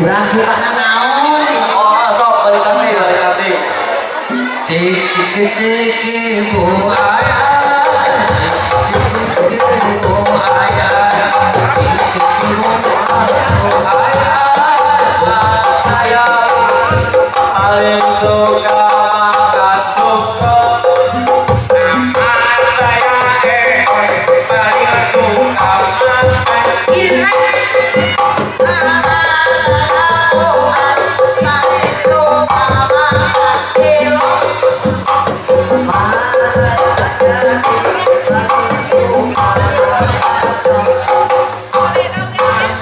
Urang suka naon? Oh, sok balikan deui, balikan deui. Cik cik cik bu ayah, cik cik bu ayah, cik cik bu ayah. Saya paling suka makan sukro. Nama saya Ehon, paling suka makan cireng. Nama saya Fuad, paling suka makan cilok. Nama saya Jati, paling suka makan sop.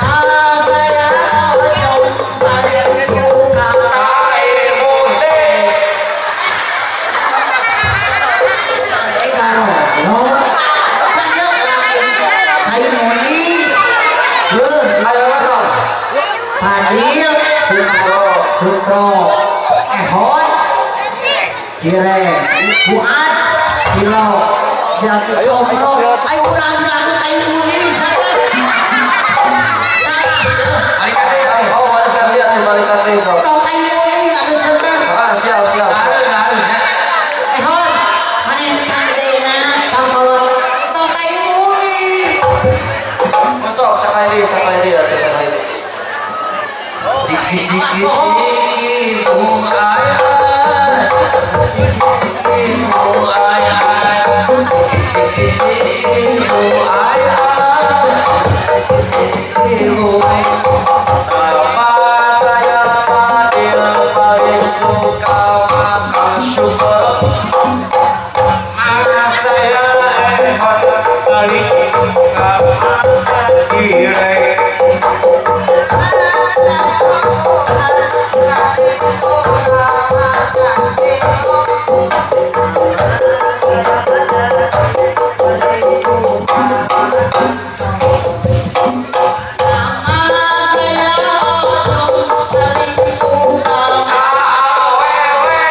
Nama saya Pocong, paling suka Tai putih. Eh, karono. Lanjut kayu moni. Terus ayo makan. Fadil, Sukro, Sukro, Ehon, Cireng, Fuad, Cilok, Jati Comro. Ayo urang lagu kayu moni salah. Salah. Balikan deui. Oh, balikan deui atuh, balikan deui sok. Tong kayu moni atuh salah. Ah, siap, siap. Tahan, tahan ya. Ehon, maneh tandena pangkolot tong kayu moni. Oh, sok sakali deui, sakali deui atuh, sakali deui. Cik cik cik bu ayah, cik cik bu ayah, cik cik cik bu ayah, cik cik bu ayah. Nama saya Fadil, paling suka makan syukur. Nama saya Ehon, paling suka makan cireng. Paling suka makan cilok. Paling suka makan sop. Nama saya Otong, paling suka Awewe.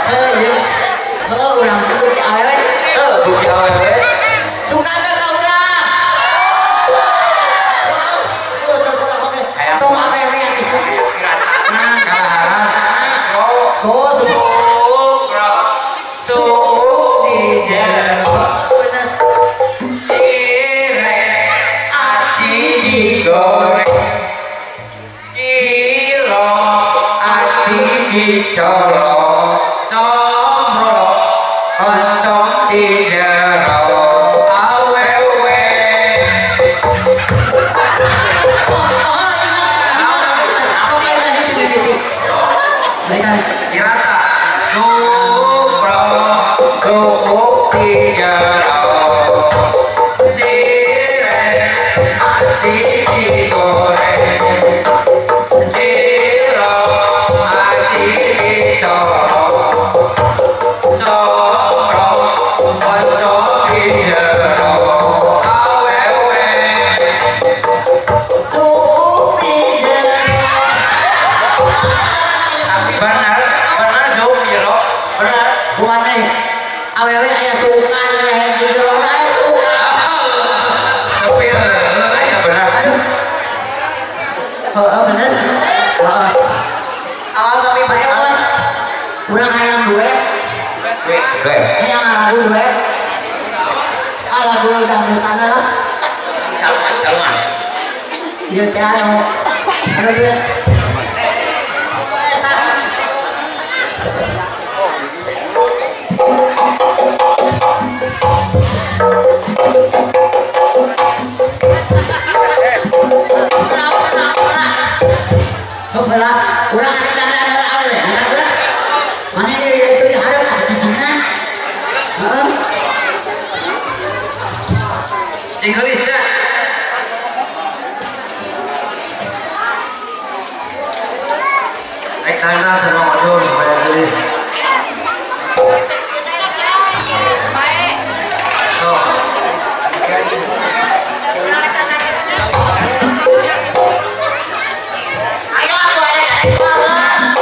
Eh, iya. Oh, urang tuh di awewe. Eh, bukti awewe. Suka teh ka urang? Oh, teu urang oke. Tong awewe atuh. Kalaharan. So, so. Sukro. Suuk di jero. Bener. Cireng, Aci Digoreng. Cilok. Aci dicolok. Comro, Oncom di jero. Awewe. Oh, oh, ingat. Tong balikan itu itu. Balikan. Kirata, Sukro, Suuk di jero. Cireng, aci digoreng, cilok, aci dicolok, comro, oncom di jero. Awewe. Suuk di jero. Benar, benar suuk di jero. Benar. Bukan nih. Awewe aya suukan leher di jero aya suukan. Tapi Iya benar. Aduh. Oh, oh bener. Oh. Awal kami Pak Ewon. Urang hayang duet. Duet, duet. Hayang lagu duet. Ah, lagu dangdutan lah. Saluman, saluman. Iya teh anu. Anu duet. Eta. Ulah, ulah, ulah. Sok heula. Urang arek dandan heula awewe. Urang heula. Mana di itu di hareup atuh cicingna. Heeh. Cing geulis dah. Rek dandan sama Ojol supaya geulis. So, Ayo atuh arek arek mah.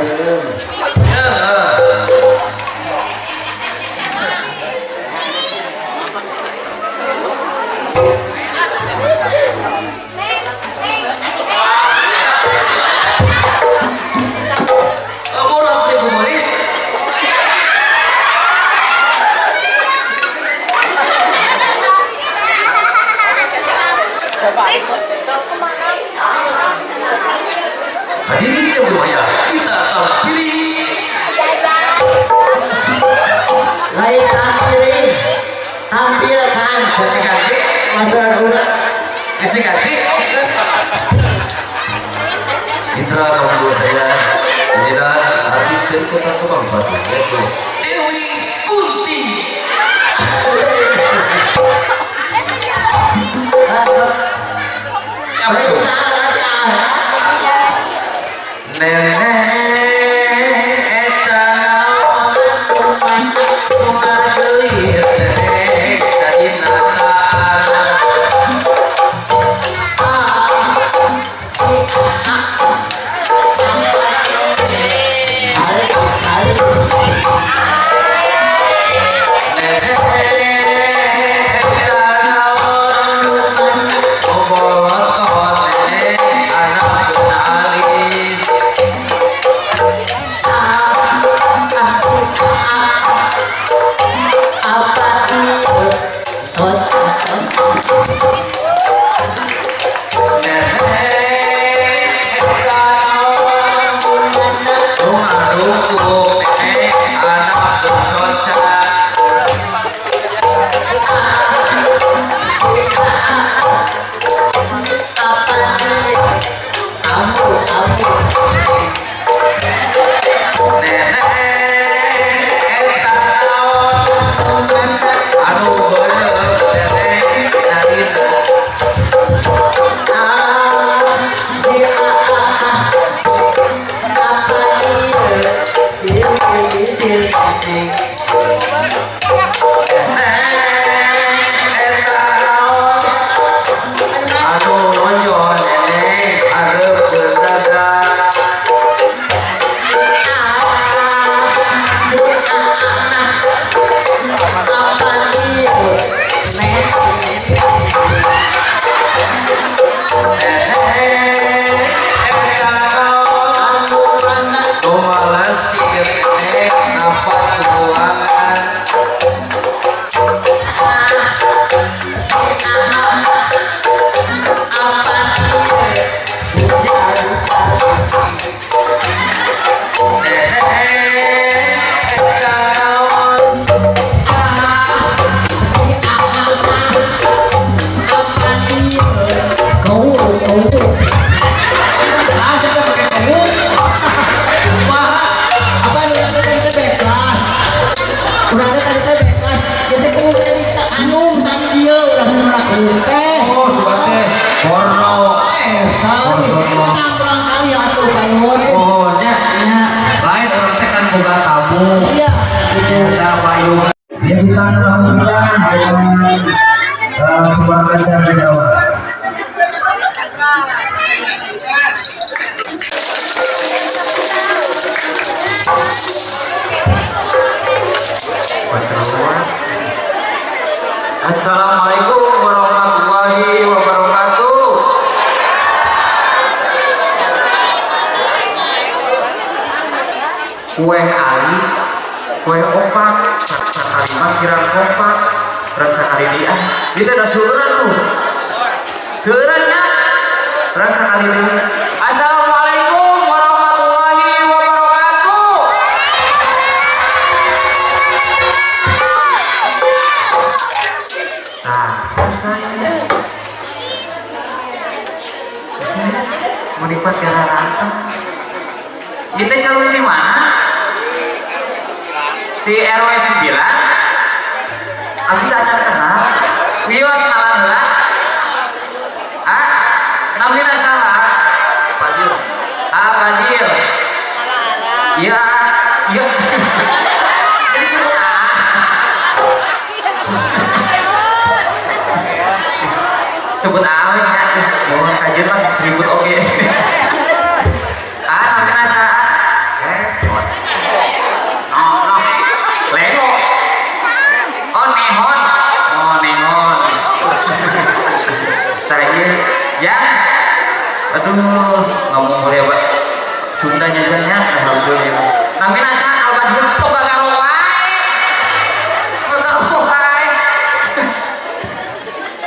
Barileum. Borok di komunis. Hadirin yang berbahagia, kita tampilin. Lain tampilin. Tampilkan. Geus diganti, Aturan urang. geus diganti. Mitra kaum dua saya, inilah artis dari kota Kemang Batu, yaitu Dewi Kunti. Bari usaha aja. Nenek eta bunga geulis nenek kadina tanah. Harus harus. Nenek eta obotot nenek anak alis. Apa ieu? Sot sot. Nenek eta bunga duku nenek anak soca. Apa ieu? Ambu ambu. Nenek eta anu beureum nenek narina. A si a a a. Apa ieu? Bil bil bil nenek. Nenek eta anu nonjol nenek hareupeun dada. Si a a. Apa ieu? Nenek. Nenek eta Anu mana? nu malesir nenek napa tuangan. Si a a. Apa ieu? Hujan hujan. Nenek eta Si a a. Apa ieu? Kau kau. Ah, siapa pakai kamu? Kumaha? Apa nu urang teh tadi teh bebas. Urang teh tadi teh bebas. Ieu teh kudu cerita anu tadi dieu urang nu ragu teh. Oh, sugan teh porno. Eh, sorry. Tenang kurang kali atuh Pak Iwan. Oh, nya. Nya. Lain urang teh kan boga tamu. Iya, gitu. Eta payung. Ya kita alhamdulillah dengan sebuah kajian di awal. Terus. Assalamualaikum warahmatullahi wabarakatuh. Kue ali, kue opak, sakali mah kirang kompak, urang sakali deui ah. Itu ada seueuran tuh. Seueuran nya. Urang sakali deui. Assalamualaikum warahmatullahi wabarakatuh. Nah, saya bisa menikmat gara ranteng. Kita calon di mana? Di RW 9. Abdi teh acan kenal. Wios kenalan heula. Ah, namina saha? Fadil. Ah, Fadil. Iya, iya. Jadi sebut ah. Sebut ah we nya. Mohon kajian mah bisa disebut oge. Ah, namina saha? Eh, Aduh, ngomong boleh Pak. Sunda nya alhamdulillah. Namina saha almarhum tong gagaro wae. Gagaro wae.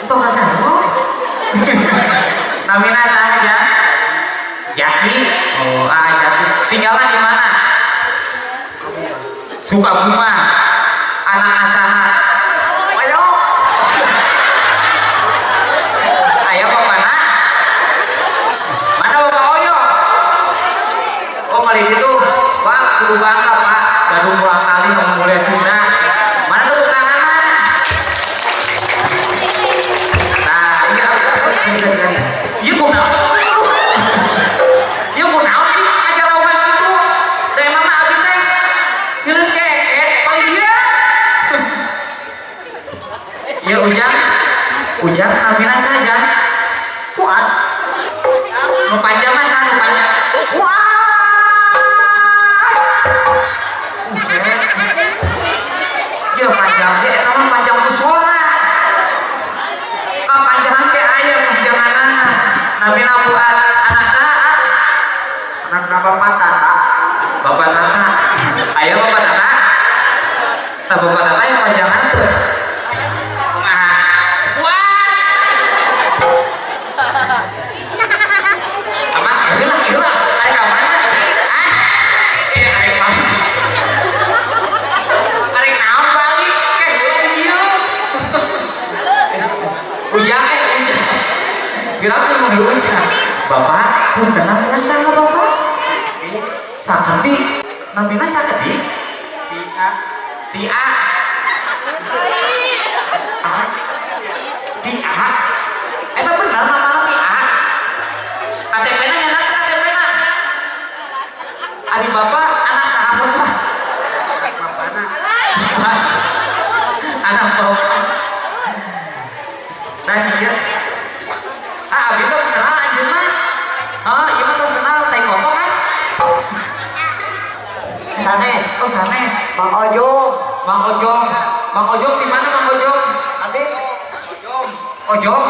Tong gagaro. Namina saha ya? Jaki. Oh, ah Jaki. Tinggalnya di mana? Sukabuma. Anak asaha. Ayo. Ayo bapakna. Mana Bapak Oyo? Oh, kali itu Pak, kudu bangga Pak. Gaduh kurang kali ngomong mulai Sunda. Mana tepuk tanganna? Nah, ini apa? Ini ini. Ieu kunaon? Ieu kunaon sih acara obat itu? Da emang mah abdi teh hileung keket paling dia. Ya Ujang, Ujang namina saja. Kuat. Nu panjang mah saha nu panjang? Wah. Buset. Ya panjang ge eta mah panjang musora. Kapanjangan ge aya panjanganana. Namina Fuad, anak saha? Anak Bapak Tata. Bapak Tata. Aya Bapak Tata? Tah Bapak Tata yang panjangan tuh. Kumaha? Fuad. Aman, heula heula. Arek ka mana? Ah. Eh, arek mana? Arek naon balik? Eh, heula di dieu. Ujang eh ujang. Gerak mau diucap. Bapak, punten namina saha Bapak? Sakedik. Namina sakedik? Tia. Tia. Ah. Tia. Eta bener namana Tia. KTP-na nya KTP-na. Ari bapak anak saha Bapak? Bapana. Anak bapak. Nah, sih dia. Ah, abdi tos kenal anjeun mah. Oh, ieu mah tos kenal teh koto kan? Sanes. Oh, sanes. Mang Ojong. Mang Ojong. Mang Ojong di mana Mang Ojong? Abdi. Ojong.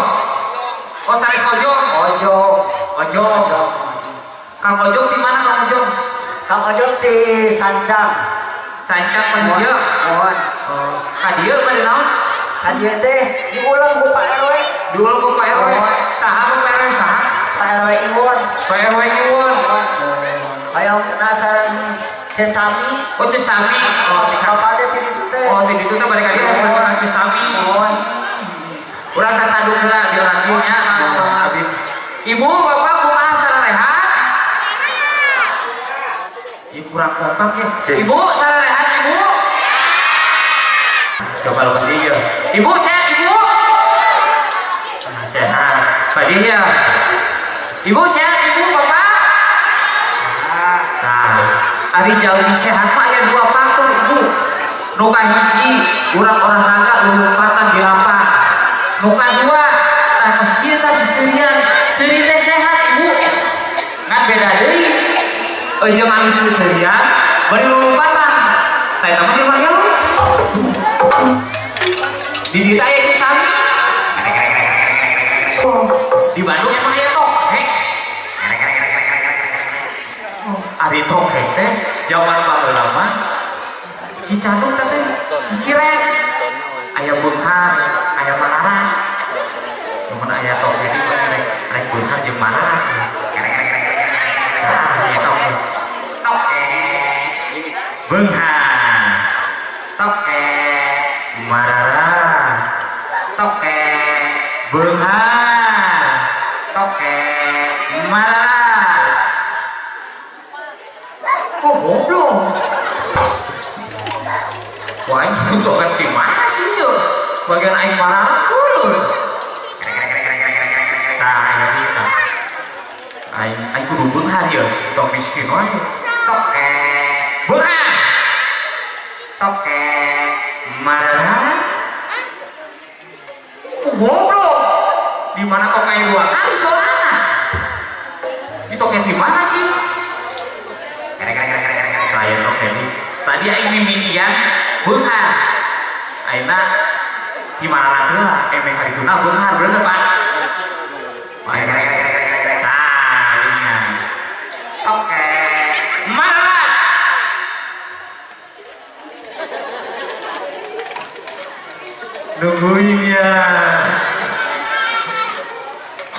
Oh, sanes Ojong. Ojong. Ojong. Kang Ojong di mana Kang Ojong? Kang Ojong di Sancang. Sancang pan dieu. Mohon. Oh, ka dieu bade naon? Ka dieu teh diulang ku Pak RW. Diulang ku Pak RW. Saha ku Pak RW saha? Pak RW Iwon. Pak RW Iwon. Hoyong penasaran Cesami. Oh, Cesami. Oh, di Bapak teh ti ditu teh. Oh, di ditu teh balik ka dieu ka Cesami. Mohon. Urang sasandung heula di urang dieu nya. Abi. Ibu, bapak kumaha sararehat? Ieu kurang kompak ya. Cik. Ibu, sararehat Ibu? Coba lebih ya. Ibu sehat Ibu? Ah, sehat. Pak ya. Ibu sehat Ibu, Bapak? Nah, ari jalmi sehat mah aya dua faktor Ibu. Nu kahiji urang olahraga lulumpatan di lapang. Nu kadua tah geus kieu tah siseulian. Seuri teh sehat Ibu. Ngan beda deui. Jeung anu seuseurian bari lulumpatan. Tah eta mah jelema gelo. Di dieu aya Cisami. Di Bandung emang aya tokek. Ari tokek teh zaman baheula mah Cicanduk teh Cicireng. Aya beunghar, aya mararan. Mun aya tokek di mah rek rek beunghar jeung mararan. Nah, aya tokek. Tokek. Beunghar. Tokek. Mararan. Tokek. Beunghar. Tokek. Mararan. Oh, goblok. Wah, ini token di mana sih itu? Bagian aing mararan dulu. Nah, ya kita. Aing aing kudu beunghar ya, tong miskin wae. Tokek. Beunghar. Tokek. Mararan. Oh, goblok. Di mana tokek dua kali soalnya? Di tokek di mana sih? Saya tokek di. Tadi aing mimitian beunghar. Ayeuna di mana heula? Emeh karituna beunghar bener teu, Pak? Nah,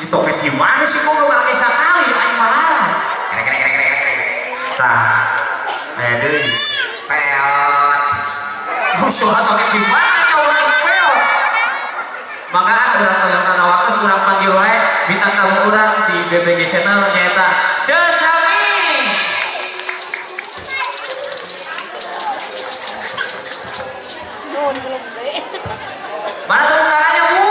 Ditoket di mana sih goblok kakek sakali aing malaran. Kere kere kere kere kere. Tah. Aya deui. Peot. Musuh toket di mana urang peot. Maka urang urang waktu urang panggil wae bintang tamu urang di BBG Channel nyaeta Ceu Sami. Mana tepuk tangannya, Bu?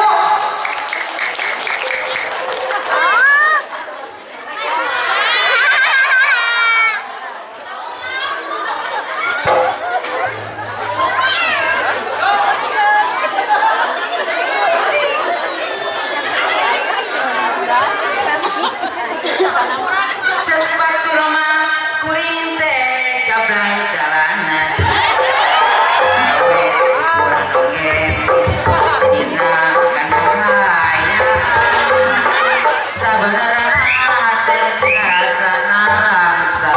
Cek batur mah kuring teh jablay jalanan. Gawe urang dongeng dina kandang hayang. Sabenerna hate ngarasa nalangsa.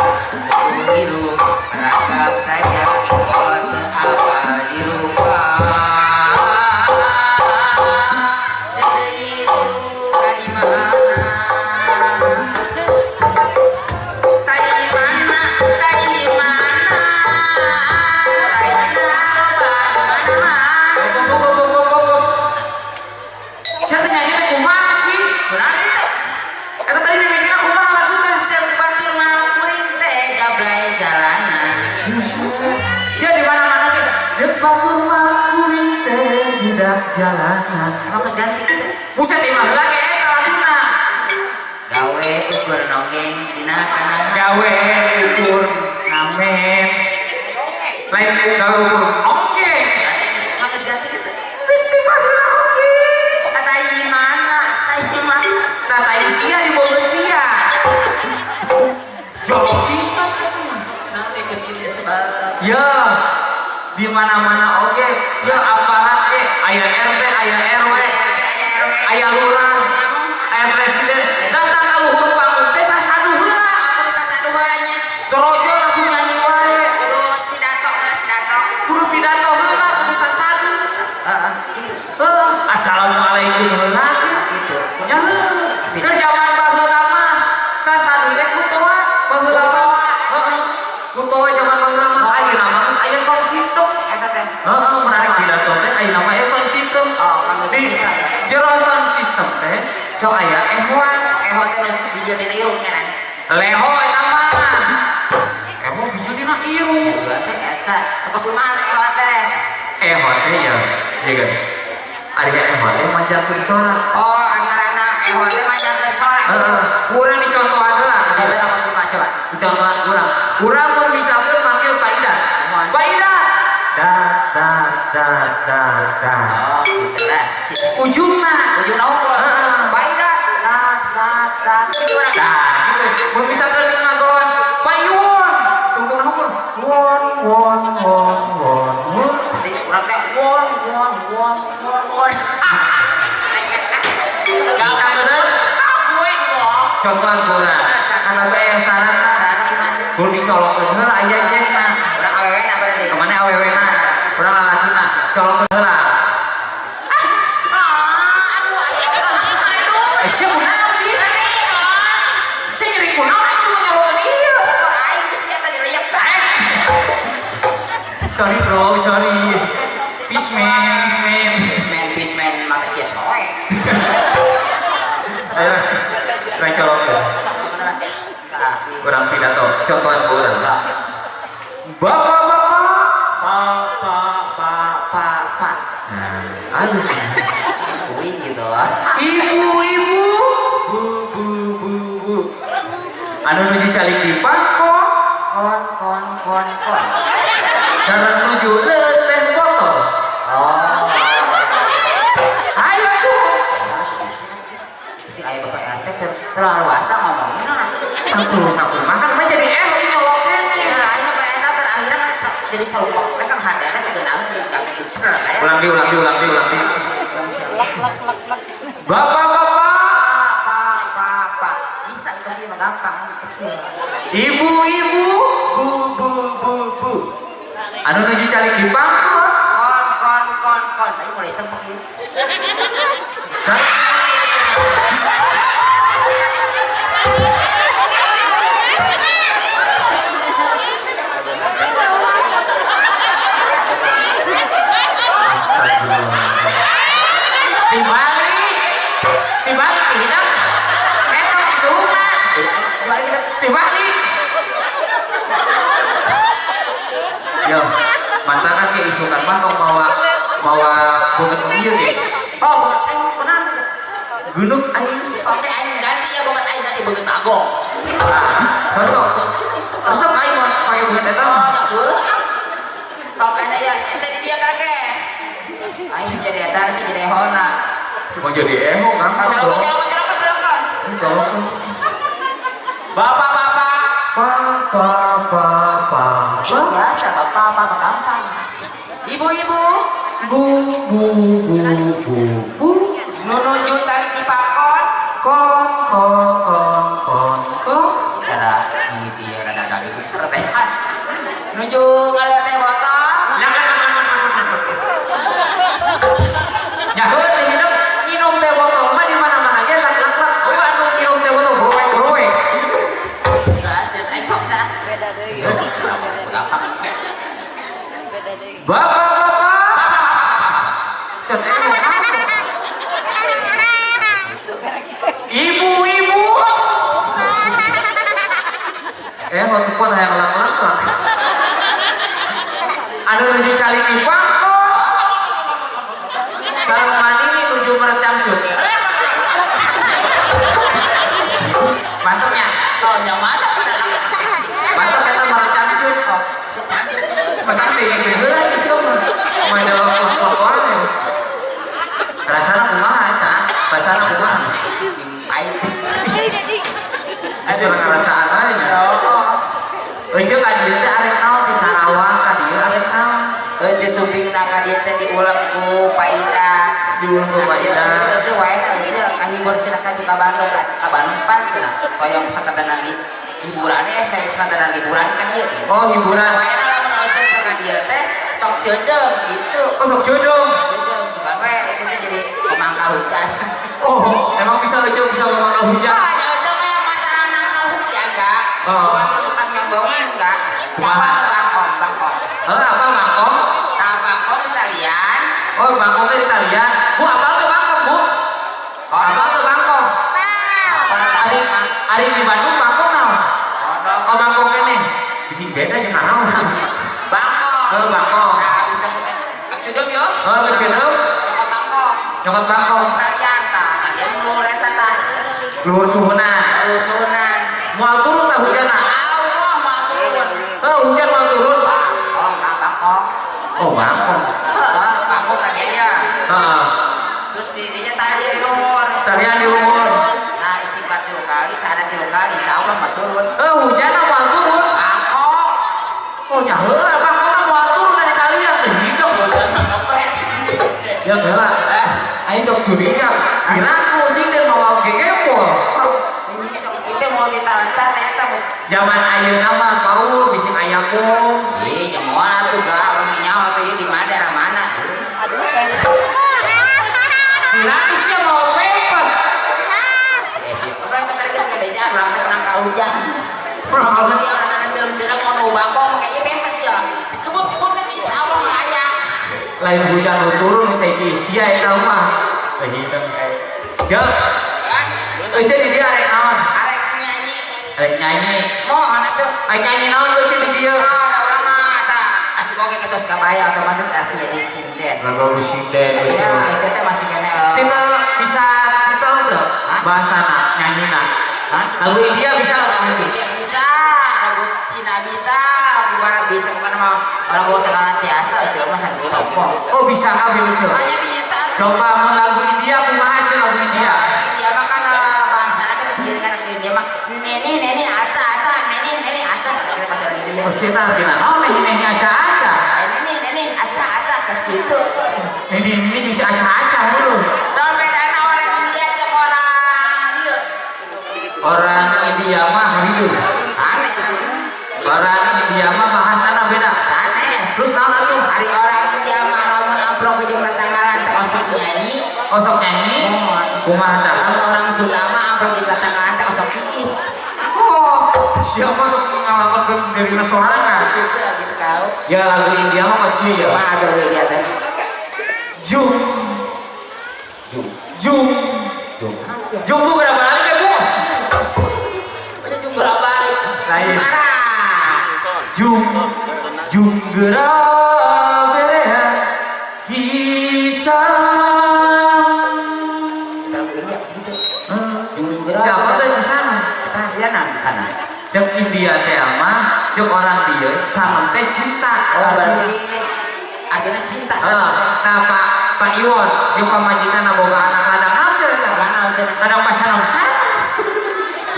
Hirup rangkap taya kolot teu apal dirupa. Jadi ka di mana? Tai mana, tai mana, tai loba di mana. Kok kok kok kok kok. Sia teh nyanyi teh kumaha sih? Kurang itu. Eta tadi mimikna kumaha lagu teh? Cek batur mah kuring teh jablay jalanan. Ya di mana-mana kita. Cek batur mah kuring teh budak jalanan. Emang geus ganti kitu. Buset imah heula ge eta laguna. Gawe ukur nonggeng dina kandang. Gawe ukur ngamen. Lain gawe ukur oke. Emang geus ganti kitu. Geus imah heula oge. Tai mana, tai mana. Nah, tai sia diboga sia. Jauh pisan eta mah. Nanti geus kitu sebab. Ya, di mana-mana oge, ya apalah ge, aya RT, aya RW, aya lurah, aya presiden, datang ka luhur panggung teh sasadu heula. Aku bisa saduanya. Torojo langsung nyanyi wae. Kudu sidato, sidato. Kudu pidato heula, kudu sasadu. Heeh, kitu. Heuh, assalamualaikum heula. Gitu. Ya heuh, keur jaman baheula mah sasadu teh ku toa baheula mah. Heeh. Ku toa jaman baheula mah ayeuna mah geus aya sound system. Eta teh. Heeh, menarik pidato teh ayeuna mah aya sound system. Oh, kan geus Di system. jero sound system teh sok aya ehoan. Eho teh nu bijil tina irung nya. Leho eta mah. Eho bijil dina irung. Geus teh eta. Kos kumaha teh eho teh? Eho teh ya, ya kan. Ari eho teh manjangkeun sora. Oh, angarana eho teh manjangkeun sora. Heeh, kurang dicontohan heula. Eta kos kumaha coba? Dicontohan kurang. Kurang mun misalkeun manggil Pak Ida. Pak Ida. Da da da da da. Oh, gitu lah. Si Ujungna. ujungna unggul. Heeh. Pak Ida. La la la. Gitu urang. Nah, gitu. Mun misalkeun ngagoan Pak Iwon, tungtung unggul. Won won won won won. Jadi urang teh won won won won won. Bisa bener? Gue wong. Contohan kurang. Karena teh aya syaratna. Syaratna kumaha sih? Kudu dicolokkeun heula aya jekna. Urang awewe na berarti. Kemana awewena? Urang lalakina, colokkeun heula. Ah, aduh, ayo, aduh. Eh, sia kunaon sih? Sia nyeri kunaon atuh nyolokkeun ieu? Kok aing sih eta dileyep. Sorry bro, sorry. Peace man, peace man. Peace man, peace man, maka sia soe. Ayo, urang colokkeun. Urang pidato, contohan ku urang. Bapak-bapak. Pa pa pa pa pa. Nah, halus. Kuing gitu. Ibu-ibu, Bu bu bu bu. anu nuju calik di pangkon, Kon kon kon kon. sareng nuju leleh botol. Oh. Ayo tuh. Si aya bapak RT terlalu asa ngomongin lah. Tangtu sakumaha kan mah jadi RW nyolok keneh. Nah, aing mah Pak RT terakhirnya mah jadi saupok we kan hadana teh geunaheun ganggu ser teh. Ulang di, ulang di, ulang di, ulang di. Bapak-bapak, Pa pa pa. Bisa itu sih mah gampang kecil. ibu-ibu, Bu bu bu bu. anu nuju calik di pangkon, Kon kon kon kon. Tadi mulai sempet ieu. Sareng isukan mah tong mawa mawa beungeut nu ieu ge. Oh, beungeut aing kunaon gitu. Geunuk aing. Oke, aing ganti ya beungeut aing ganti beungeut bagong. Ah, cocok. Resep aing mah pake beungeut eta Oh, mah. tak dulu ah. Pokoknya ya, ente di dia kan ke. Aing jadi eta sih jadi ehona. Cuma jadi eho gampang Colokon, dong. colokon, colokon, colokon. Colokon. Bapak-bapak. Pa pa pa pa. Biasa, bapak-bapak gampang. Ibu-ibu, Bu bu bu bu bu. nunuju cari di pangkon. Kon kon kon kon kon. Rada mimiti rada rada ikut sertehan. Nuju ngaliat teh botol. Ya heuh teh hidup minum teh botol mah di mana-mana ge lak lak lak. Oh anu minum teh botol browek browek. Aing sok sana. Gampang. Bapak-bapak. Cet eho. Ibu-ibu. Waktu kuat hayang lak-lak. Anu nuju calik di pangkon. Sareng manini nuju merecangcut. Mantapnya. Oh, yang mana? Mantap eta merecangcut. Mantap sih, heula di sia mah. Majalah lak-lak wae. Rasana kumaha eta? Rasana kumaha? Pahit. Geus pernah ngarasaan wae nya. Euceuk ka dieu teh arek naon di Karawang ka dieu arek naon? Euceuk sumpingna ka dieu teh diulek ku Pak Ida. Diulek ku Pak Ida. Euceuk wae euceuk kahibur cenah ka ka Bandung ka Bandung pan cenah. Hoyong sakadana hiburan sakadana liburan ka dieu gitu. Oh, hiburan. Waena lamun euceuk teh ka dieu teh sok ceudeuh gitu. Oh, sok ceudeuh. Ceudeuh sugan we euceuk teh jadi pemangkal hujan. Oh, emang bisa euceuk bisa memangkal hujan? Oh, euceuk mah masalah nangkal hujan enggak. Oh. Bukan yang bohongan enggak. Siapa tuh bangkong, bangkong. Apa bangkong? Nah, bangkong di talian. Oh, bangkong teh di talian. Bu, apa tuh bangkong, Bu? Apa tuh bangkong? Ari ari di Bandung bangkong naon? Oh, bangkong kene. Bisi beda jeung naon? Bangkong. Oh, bangkong. Nah, bisa keceudeup yo. Oh, keceudeup. Nyokot bangkong. Nyokot bangkong. Talian tah, talian luhur eta tah. Luhur suhuna. Luhur suhuna. Moal turun tah hujanna. Allah moal turun. Oh, hujan moal turun. Bangkong, tah bangkong. Oh, bangkong. Heeh, bangkong talian ya. Heeh. Terus dirinya talian di luhur. Talian di luhur. Nah, istighfar 3 kali, syahadat 3 kali, insyaallah moal turun. Oh, hujanna moal turun. Bangkong. Oh, nya heula bangkongna moal turun dari talian teh hidup hujanna. Ya heula. Aing sok curiga. Kiraku sih teh moal gegepol. Itu mau ditalanta eta. Zaman ayeuna mah paur bisi aya bom. Ih, nyamoan atuh ga urang nyaho atuh ieu di mana daerah mana. Kiraku sia mau bebas. Si urang teh tadi kan beja urang teh menang ka hujan. Kalau dia orang anak cerem-cerem mau nu bangkong kayaknya bebas ya. Kebut-kebut teh insyaallah mah aya. Lain hujan nu turun cai sia eta mah. Teh hideung. Jeung euceuk di dieu arek naon? Arek nyanyi. Arek nyanyi. Mohon atuh. Arek nyanyi naon euceuk di dieu? Oh, da urang mah tah asup oge geus kabaya otomatis arti jadi sinden. Lagu sinden. Iya, euceuk teh masih kene. Kita bisa kita teu bahasana nyanyina. Hah? Lagu India bisa, lagu India bisa, lagu Cina bisa, lagu Barat bisa, bukan mah lagu segala tiasa, euceuk mah sanes sombong. Oh, bisa kabeh euceuk. Hanya bisa. Coba mun lagu India kumaha euceuk lagu India? Lagu India mah kan bahasana geus begini kan lagu India mah neni neni aca aca neni neni aca kira bahasa India. Oh, sia tah artina naon neni neni aca aca? Neni neni aca aca geus kitu. Neni neni jeung si aca aca heuh. Naon bedana orang India jeung orang dieu? Orang India mah hidup. Sanes. Orang India mah bahasana beda. Sanes. Terus naon atuh? Ari orang India mah lamun amplok ke jeung tanggalan teh osok nyanyi. Osok nyanyi? Kumaha tah? Lamun orang Sunda mah amplok di tanggalan teh osok iih. Oh, siapa sok ngalakonkeun dirina sorangan? Gitu gitu kau. Ya lagu India mah pasti ya. Kumaha lagu India teh? Jung. Jung. Jung. Jung. Jung bu berapa kali ya bu? Jung berapa kali? Lain. Parah. Jung. Jung gerak bere. Kisah. Kalau ini apa sih gitu? Junggeran. Siapa tuh di sana? Kita hadiran di sana. Cek India teh mah, cek orang dia sama teh cinta. Oh berarti artinya cinta sama. Nah Pak Iwon, jeung pamajikan boga anak ladang naon cenah? Naon cenah? Ladang pasangan sana.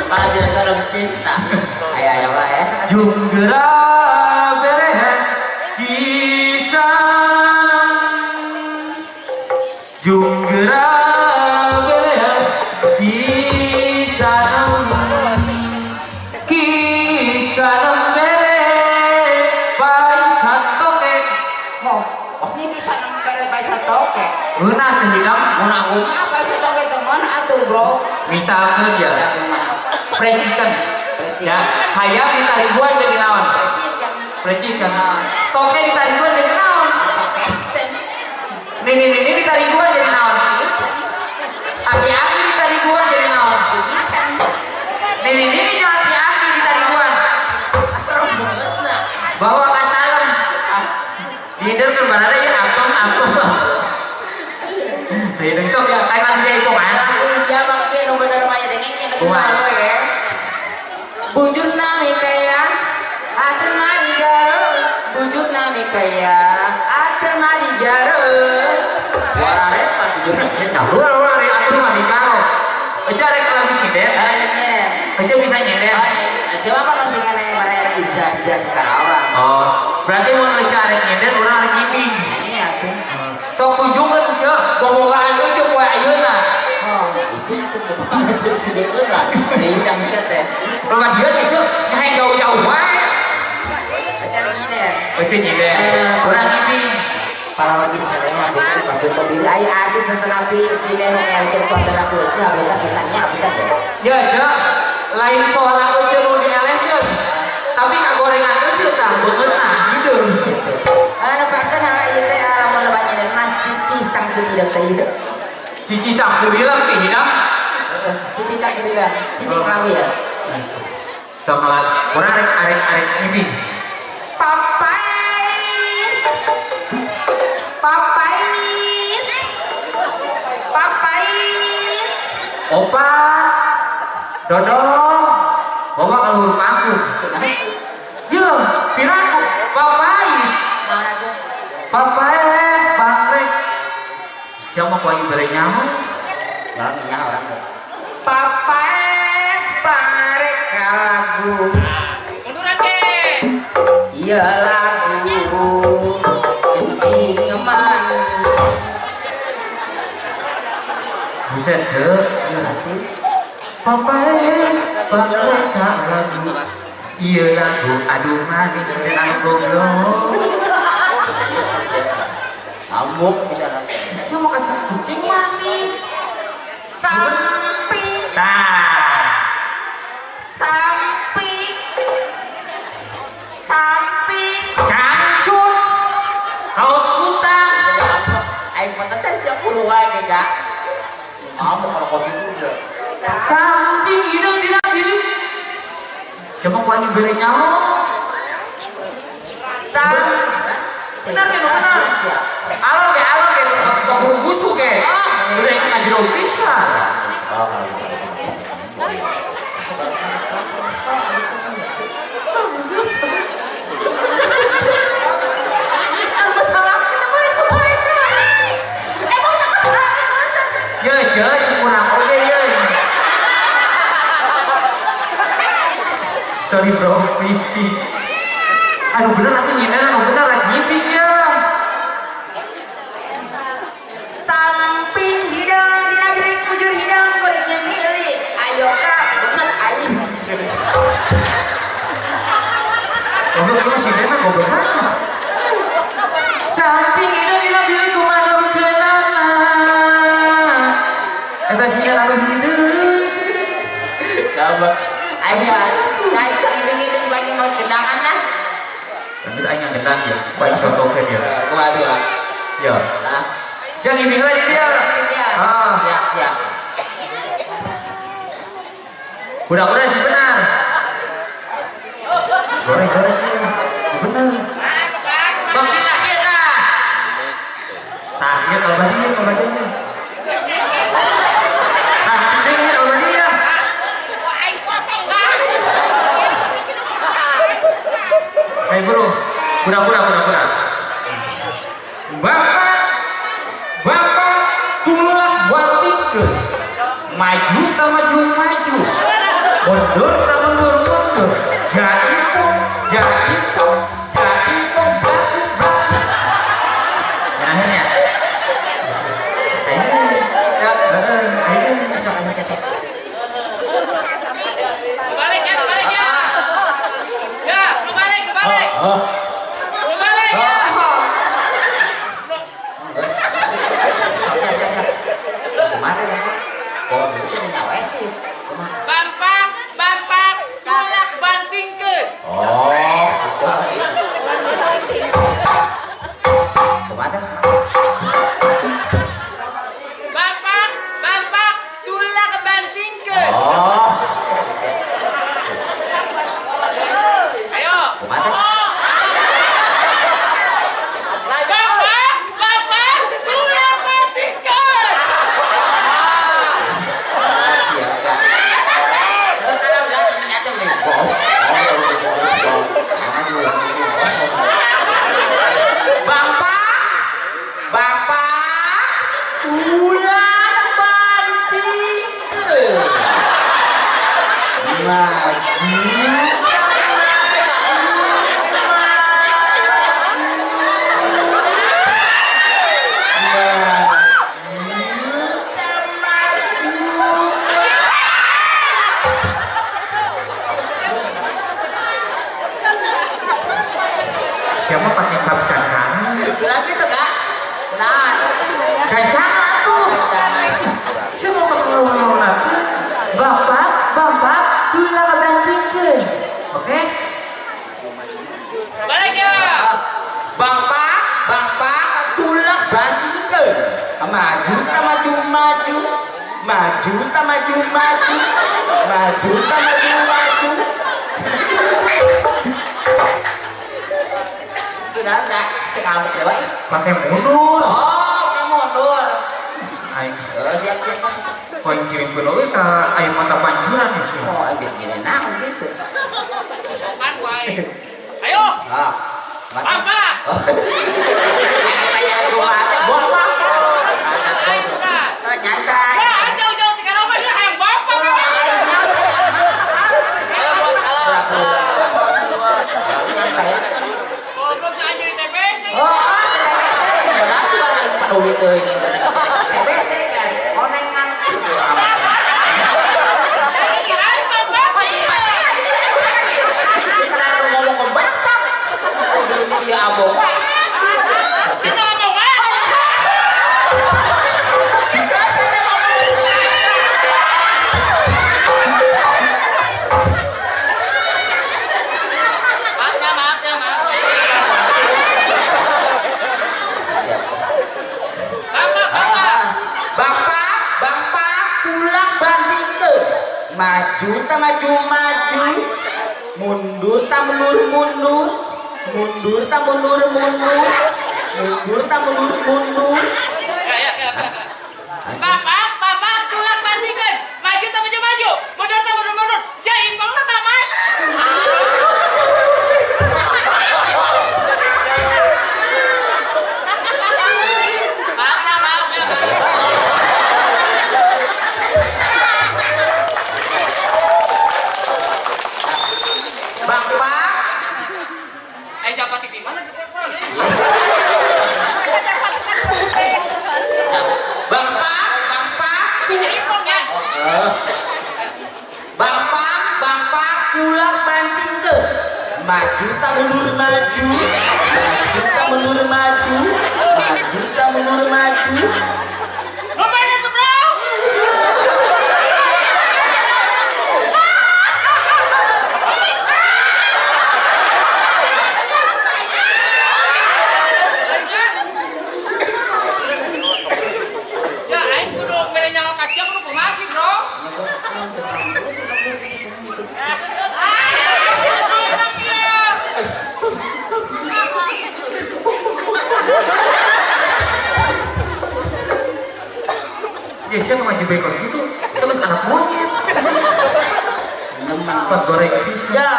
Pada salam cinta. Ayo ayo ayo. Junggera berehan kisah. Junggera berehan kisah. Kisah bere paisan toke. Oh, ini kisah bere paisan toke. Ngeunah teh hidang. Ngeunah kumaha paisan toke teh mana atuh, Bro? Misalkan ya. Fried chicken. Ya, hayam ditariguan jadi naon? Fried chicken. Fried chicken. Toke ditariguan jadi naon? Toke. Nini-nini ditariguan jadi naon? Aki-aki ditariguan jadi naon? Nini-nini jeung aki-aki ditariguan. Bawa ka salon. Dihideungkeun barada ieu apem-apem. Dihideung sok ya, kayak lagu jaipongan. Lagu dia mah kieu nu bener mah ya dengengkeun atuh Kumaha? we. Bujur nami kaya atur mari garo. Bujur nami kaya atur mari garo. Warare repot bujur. Nah, luar luar rek atur mah di karo. Eca rek lagu sinden. Eca bisa nyenden. Eca mah kan masih kena baraya ijazah di Karawang. Oh, berarti mun eca rek nyenden urang rek ngibing. Ini atuh. Sok tunjukkeun eca, bobogaan eca poe ayeuna. Oh, isi atuh bobogaan eca tunjukkeun lah. Deui dang set teh. Loba dieu eca nyahe jauh-jauh wae. Eca rek nyenden. Eca nyenden. Urang ngibing. Para wargi sadaya bukan pasur berdiri ai artis sesenapi sinen ngelikeun suara aku eca habitat pisannya habitat ya. Ya eca, lain suara eca nu dielehkeun. Tapi kagorengan eca tah beungeutna hideung. Anu pakeun hara ieu teh lamun loba nyenden mah cici sang hideung teh ieu. Cici sang kurileng teh hidang. Cici sang kurileng. Cici lagu ya. Sok ngalat urang rek arek-arek ngibing. Papais. Papais. Papais. Opa. Dodong. Bawa ka luhur panggung. Yeuh, piraku papais. Papais, pangrek. Siapa ku aing bere nyaho? Orang nyaho orang teh. Papais pangrek lagu. Munduran ge. Iya lagu. Kencing manis. Buset, Cek. Asik. Papais pangrek lagu. Iya lagu aduh manis dan aing goblok. Amuk bisa nanti. Siapa mau kacang kucing manis? Sampi. Nah. Sampi. Sampi. Cancut. Kaos kutang. Aing patah siap puluh wae ge, Kak. Amuk kalau kos itu ya. Sampi hidung dina diri. Siapa ku anjing bere nyaho? Sam. Benar kan, benar. Alon ge, alon ge, tong busuk ge. Udah yang ngajero bisa. Oh, kalau gitu gitu. Ya, cek, cek kurang oge ya. Sorry bro, please please. Aduh bener atuh nyender, anu bener rek ngibing ya. Samping hidung dina bilik bujur hidung kuring milik. Ayo ka beungeut aing. Goblok ieu si Dena goblok banget. Samping hidung dina bilik kumaha keunana. Eta sia anu hideung. Coba. Aing saya cek ngibing-ngibing banyak mau gendangan lah. Terus aing ngegendang ya, ku aing sotokeun ya. Kumaha tuh, Pak? Ya. Hah? Sia ngibing lagi dia. Ah. Siap, siap. Budak-budak sih benar. Goreng-goreng benar. Sok kita kita. Tah, ieu kalau bahasa Kura. Bapak, bapak tulang bantingkeun. Maju ta maju maju. Mundur ta mundur mundur. Jaipong, jaipong, jaipong baku baku. Yang akhirnya. Ayo. Ya. Ayo. Esok esok esok. Balik ya, balik ya. Ya, lu balik, lu balik. Ah, Lu balik ya. Siap siap siap. Kumaha teh? Oh, bisa nyawa sih. Kumaha? Bampak, bampak, tulak bantingkeun. Oh, gitu sih. Kumaha teh? Bampak, bampak, tulak bantingkeun. Oh, Ayo. kumaha teh? Bampak, bampak, tulak bantingkeun. Siap, enggak. Kalau enggak nyata nih. Bapak, bapak, ulang bantingkeun. Maju, maju, maju. Siapa pakai sabsana? Bilang gitu kak? Kenaan? Gancang atuh. Semua ngomong Bapak, bapak, tulang bantingkeun. Oke? Balik ya. Bapak, bapak, tulak bantingkeun. Maju ta maju maju, maju ta maju maju, maju ta maju maju. Kenaan kak? Cek kamu dewa. Pakai mundur. Oh, kamu mundur. Aing Terus siap siap siap. poin kirim ke oge ka aing mata pancuran nih sih. Oh, agak gini naon gitu. Sokan wae. Ayo. Ah, mati. Bapak. Oh. Apa yang kumaha teh? Bapak. Ayo udah. Oh, nyantai. Ya, jauh-jauh sekarang mah dia hayang bapak. Goblok saya jadi TBC. Ayo kirain bapak. Saya ngomong wae. Maaf ya, maaf ya, maaf. Bapak, bapak. Bapak, bapak pulang bandingkeun. Maju ta maju maju, mundur ta mundur mundur, mundur ta mundur mundur, mundur ta mundur mundur. Ya, ya, ya. Bapak, bapak, tulak bantingkeun. Maju tak maju maju, mundur tak mundur mundur. Jaimpong lah paman. Maaf ya, maaf ya, maaf. Bapak, Eh, japati di mana? bapak, bapak, Jaimpong ya. bapak, bapak pulang bantingkeun. Maju ta mundur maju, maju ta mundur maju, maju ta mundur maju. Lumayan tuh, bro. Ya, aing kudu mere nyawa ka sia kudu kumaha sih, bro? Enak ya. Ya siapa maju bekos gitu, terus anak monyet. Nemen. Empat goreng pisang. Ya,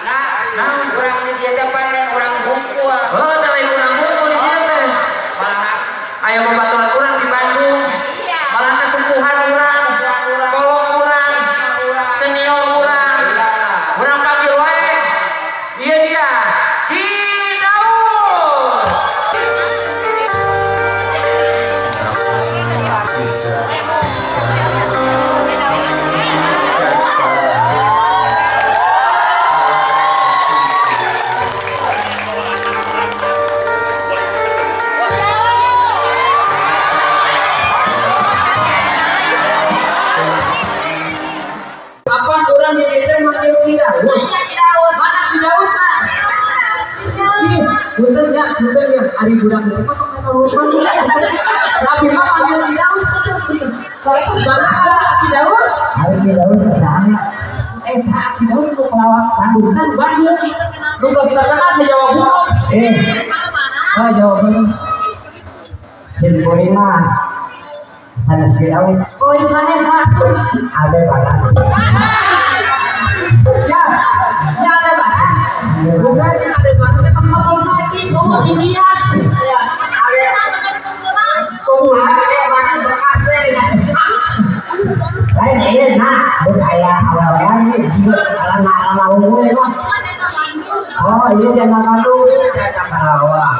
nah. Naon? Urang di dieu teh pan lain urang hungkul. Oh, teh lain urang hungkul di dieu teh. Malah Aya babaturan urang di Bandung. Iya. Malah kasepuhan urang. Kasepuhan urang. Kolot urang. Urang. Senior urang. Iya. Urang panggil wae. Iya dia. Ki Daud. Apa urang di dieu teh manggil Ki Daus? Mana Ki Daus na? Ih, punten ya, punten ya. Ari budak itu mah kok tahu punten. Tapi mah panggil Ki Daus punten punten. Mana Ki Daus? Ari Ki Daus sana. Eh, Ki Daus nu pelawak Bandung kan Bandung. Nu geus terkenal se-Jawa Barat. Eh, Ah, Jawa Barat. sim kuring mah sanes Ki Daus. Oh, sanes satu. Ade barang. Ya, ya ada barang. Bisa sih ada barang. Tapi pas motor lagi, oh Indian. Ya, Ade pemula. ade barang bekas we. Lain ieu nah, bukan aya awewean ieu alana alana unggul mah. Oh, iya jangan Bandung, jangan Karawang.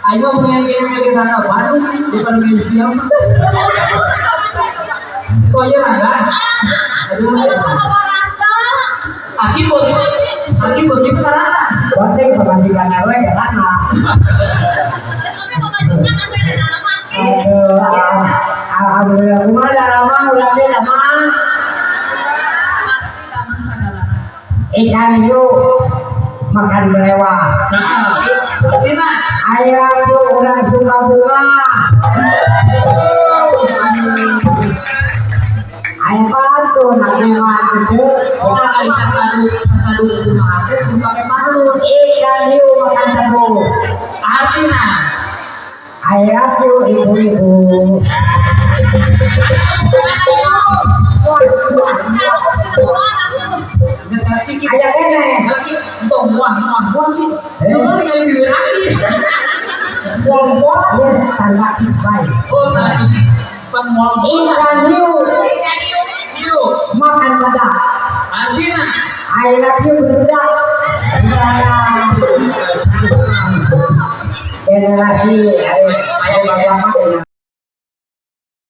Ayo pengen rangga Bandung daripada Indonesia. Oh iya rangga. Aduh, aduh. Aki begitu, aki begitu karena Bonceng pamajikan we karena. Aduh, alhamdulillah kumaha lama urang teh lama. Ikan hiu makan belewah. Artinya, Ayah tuh orang suka bunga. Ayah pantun, nak mewah kecil. bukan ikan sadu sadu itu mah aku pakai palu. Ikan hiu makan tebu. Artinya, Ayah tuh ibu-ibu. Ayah kene. Laki untuk muah muah muah ki. Soalnya yang di laki. Muah muah. Iya, tanda isbai. Oh, tadi pan muah muah. Ikan hiu Hiu. makan badak. Artinya, I love you budak. Generasi, ayo, ayo bapak-bapak.